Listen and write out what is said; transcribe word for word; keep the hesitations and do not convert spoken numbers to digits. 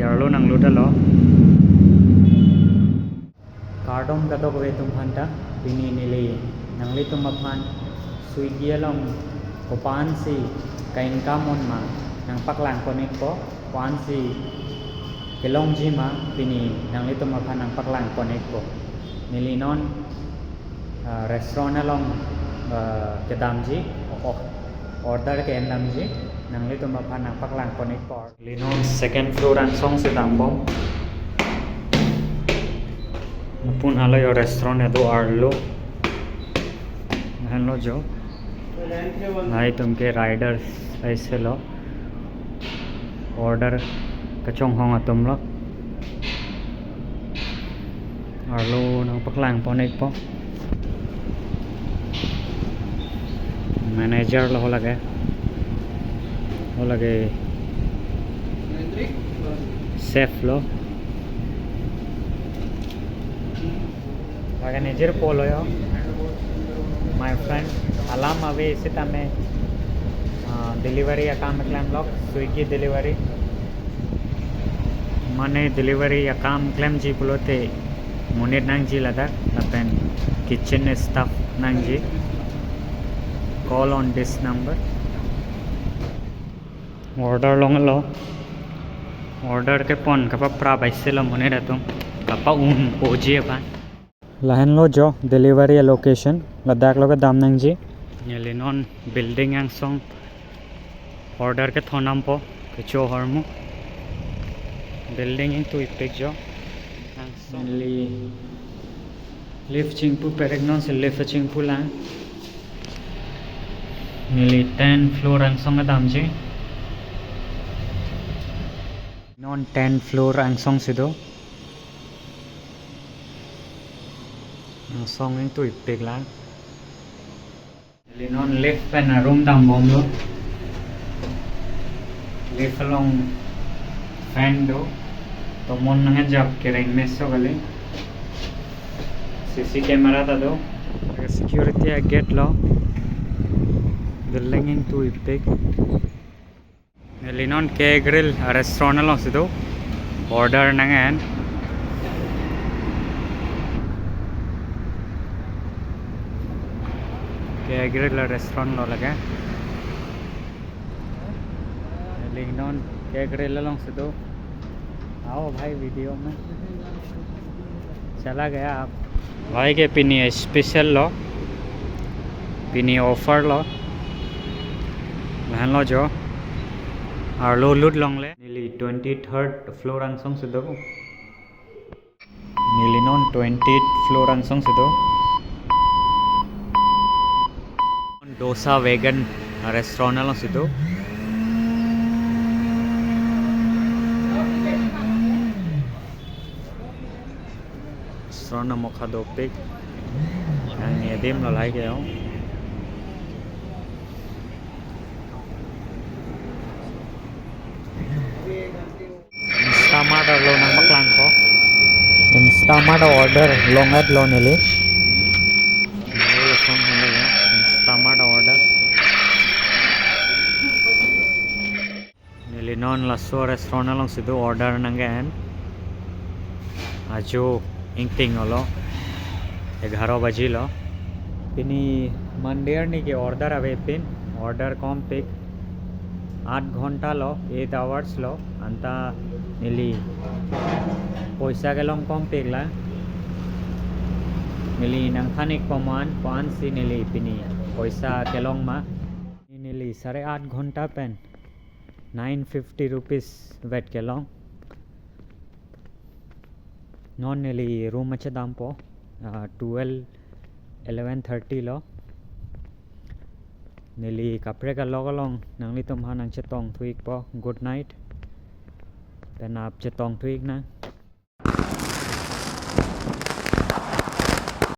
Arlo nanglut-etlo. Kardom kadokave atum aphanta, pini neli nanglitum aphan Swiggy along kopansi ka-income un ma nangpaklang pon-ikpo, kopansi kelongji ma pini nanglitum aphan nangpaklang pon-ikpo. Neli non, ah, restaurant along, ah, kedamji, o-, o-, order ke-endamji, nanglitum aphan nangpaklang pon-ikpo. Neli non second floor angsong si dambom. Lapu halo jo restaurant kedo arlo. Lahenlo jo. Lahai atum ke riders aiselo. Order kachonghong atumlo. Arlo nangpaklang pon-ikpo. Manager lo ho lake. Ho lake chef lo. Lake nejirpo lo jo. My friend, alam ave sitame, ah, delivery akam klemlo, Swiggy delivery. Mane delivery akam klemji pulote monit nangji ladak, lapen kitchen staff nangji. Call on this number. Order longlo. Order kepon kapaprap aiselo monit atum. Kapa-un-oji aphan. Lahenlo jo delivery location. Ladak lo kedam nangji. Neli non building angsong order kethondampo, kecho ahormu. Building ingtuipik jo. Angsong. Neli lift chingpu perik non si lift chingpulang. Neli ten floor angsong kedamji. Non ten floor angsong si do. Angsong ingtuipik lang. Neli non lift pen a-room dambomlo. Lift along fan do. Tomon nangkejap kereng meso kali. C C camera ta do. Security a-gate lo. Building ingtuipik. Neli non K Grill restaurant along si do. Order nang-en. K Grill restaurant lo lake. Neli non K Grill along si do. आओ भाई वीडियो में। चला गया आप। Lahai ke pini special lo. Pini offer lo. Lahenlo jo. Arlo lut longle. Neli twenty-third floor angsong si do. Neli non twenty floor angsong si do. Dosa Vegan restaurant along si do. Restaurant amokha dopik. Nangnedim lo lahai ke jo. Instamart arlo nangpaklangpo. Instamart order long-etlo neli. Instamart order. Neli non laso restaurant along si do, order nang-en. Ajo ingting olo. Egharo baji lo. Pini Monday arni ke order avepin, order kompik. Aat ghonta lo, eight hours lo, anta neli poisa kelong kompik la. Neli nangthan-ikpo ma, ko-ansi neli pini poisa kelong ma. Neli sare aat ghonta pen nine fifty rupees vet kelong. Non neli room achedampo, ah, twelve, eleven thirty lo. Neli kaprek alok along nanglitum aphan nangchetongthu-ikpo. Good night. Penap chetongthu-ik nang.